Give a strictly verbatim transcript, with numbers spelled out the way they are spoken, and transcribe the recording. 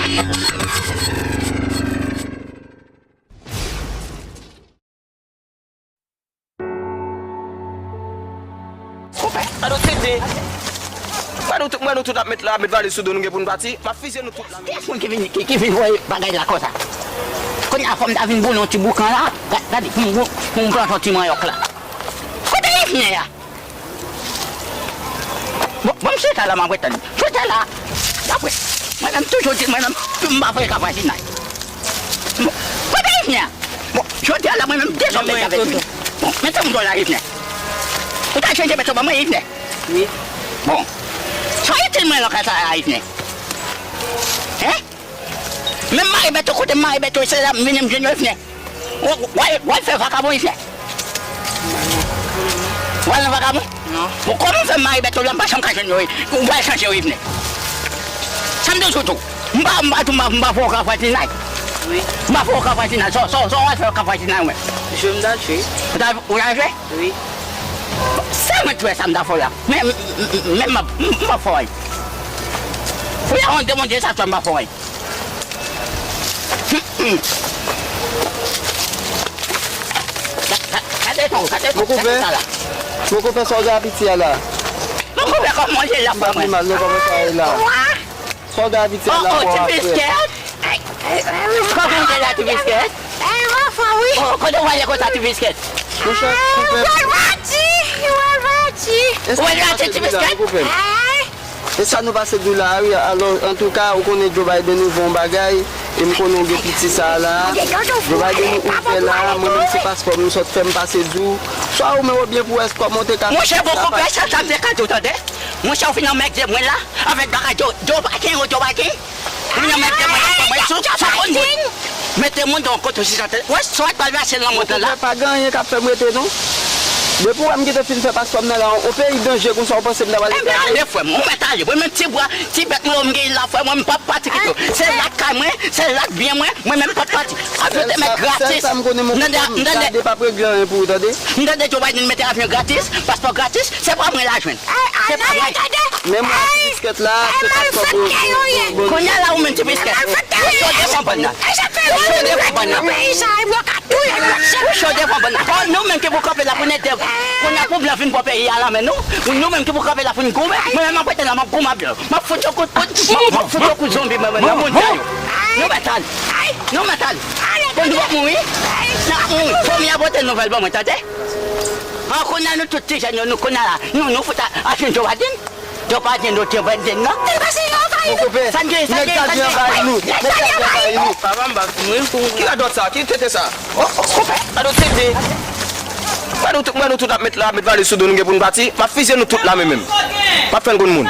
Konpè, gade w tete. Gade w tout, mwen nou tout ap met la, met valiz sou do nou gen pou n pati. M ap fizye nou tout la. Kiyès moun ki vin, ki, ki vin voye bagay la konsa? Kounye a fò m ta vin boule yon ti boukan la. Ga-, gade, pou m, pou m, pou m plante yon ti manyòk la. Kote Yves Nè a? Bon, bon, m chita la, m ap ret tann. Chita la. M ap ret. Mwen menm toujou di, mwen menm, m pa voye ka vwazinay. Bon, kote Yves Nè a? Bon, jodi a la, mwen menm, dezòm mèt avèk li. Bon, men se m la, Yves Nè. Ou ta chanje bèt yo ban mwen, Yves Nè? Wi. Bon. Sa itil mwen nan kay sa a, Yves Nè? Hein? Menm mare bèt yo, kote m mare bèt yo, se la m vini m jwenn yo, Yves Nè. W, w, w al fè vakabon, Yves Nè? W al nan vakabon? Non. Bon, kòman w fè mare bèt yo la, m pa janm ka jwenn yo, wi. Ou pral chanje yo, Yves Nè. Sa m toujou di w. M pa, m pa di w, m pa, m pa fè w ka vwazinay. Wi. M pa fè w ka vwazinay. Sa, sa, sa w al fè w ka vwazinay, mwen. Jwe m ta jwe. Ou ta, ou ta jwe? Wi. Sa mwen t wè sa m ta fè w la. Men, men, men, men m ap, m ap fè w anyen. Ou la, on de Bondye, sa fè m pa fè w anyen. Gade tou, gade tou, gade sa la. Mon konpè, mon konpè, sa w gen a piti a la? Mon konpè, kòman w ye la, frè mwen? Mal, non, kòman sa w ye la? Sa w gen a piti a la, frè? Oh, oh, ti biskèt. Kòman w ye la, ti biskèt? Oh, kote w ale konsa, ti biskèt? Monchè, konpè. Ou al pati, ou al pati. Ou al pati, ti biskèt? E sa nou pase di w la a, wi. Alò, antouka, ou konnen Joe Biden ouvè yon bagay, e m konnen w gen piti sa a la. Joe Biden ouvè la, mwen menm se paspò m sot fè m pase di w. Swa ou menm oubyen pou wè kòman w te ka fè. Monchè, bon, konpè, sa, sa m te ka di w, tande. Monchè, ou fin anmède mwen la, avèk bagay Joe, Joe Biden, Joe Biden. Ou vin anmède mwen la, mwen sou, sa konn moun. Mete moun nan kote sou sante. Wè, sa w pral mache nan mond lan la. Monchè, pa gen anyen k ap fè m rete, non. Depi w wè m gentan fin fè paspò m nan la, yon peyi danje konsa, w panse m ta pral rete? Enben ale, frè m, ou mèt ale. Mwen menm ti bwa, ti bèt mwen yo m genyen la, frè mwen, m p ap pati kite w. Se la k kay mwen, se la k byen mwen, mwen menm m p ap pati. Ap yo te mèt gratis. Sèl sa m konnen, mon konpè, m tande p ap regle anyen pou ou, tande. M tande Joe Biden mete avyon gratis, paspò gratis, se pa mwen l a jwenn. Se pa mwen. Men mwen ak ti biskèt la, se paspò bon, bon, bon. Kounye a la ou menm ti biskèt. Ou cho devan bann nan. Ou cho devan bann nan. Ou cho devan bann nan. Bon, nou menm ki pou kanpe la pou n ede. Kounye a pou blan vin pran peyi a nan men nou. Nou menm ki pou kanpe la pou n goumen. Mwen menm m ap rete la, m ap goumen ak blan. M ap fout yo kout, m ap, m ap fout yo kout zonbi mwen menm nan moun sa yo. Nou mèt ale. Nou mèt ale. Bon, nou ap mouri. Nou ap mouri. Fòm y a pote nouvèl ban mwen, tande. An kounye a nou tout ti jèn yo, nou kounye a la. Nou, nou fout a, a jwenn Joe Biden. Yo pa gen dòt, yo pa gen non. Tel pase yo anvayi nou. Mon konpè, nèg ta vin anvayi nou. Nèg ta vin anvayi nou. Papa m pa fin mouri pou mwen. Ki radòt sa? Ki tete sa? Oh, oh, konpè, gade w tete. Gade w tout, gade w tout ap met la, met valiz sou do nou gen pou n pati. M ap fizye nou tout la men menm. M ap fè n konn moun.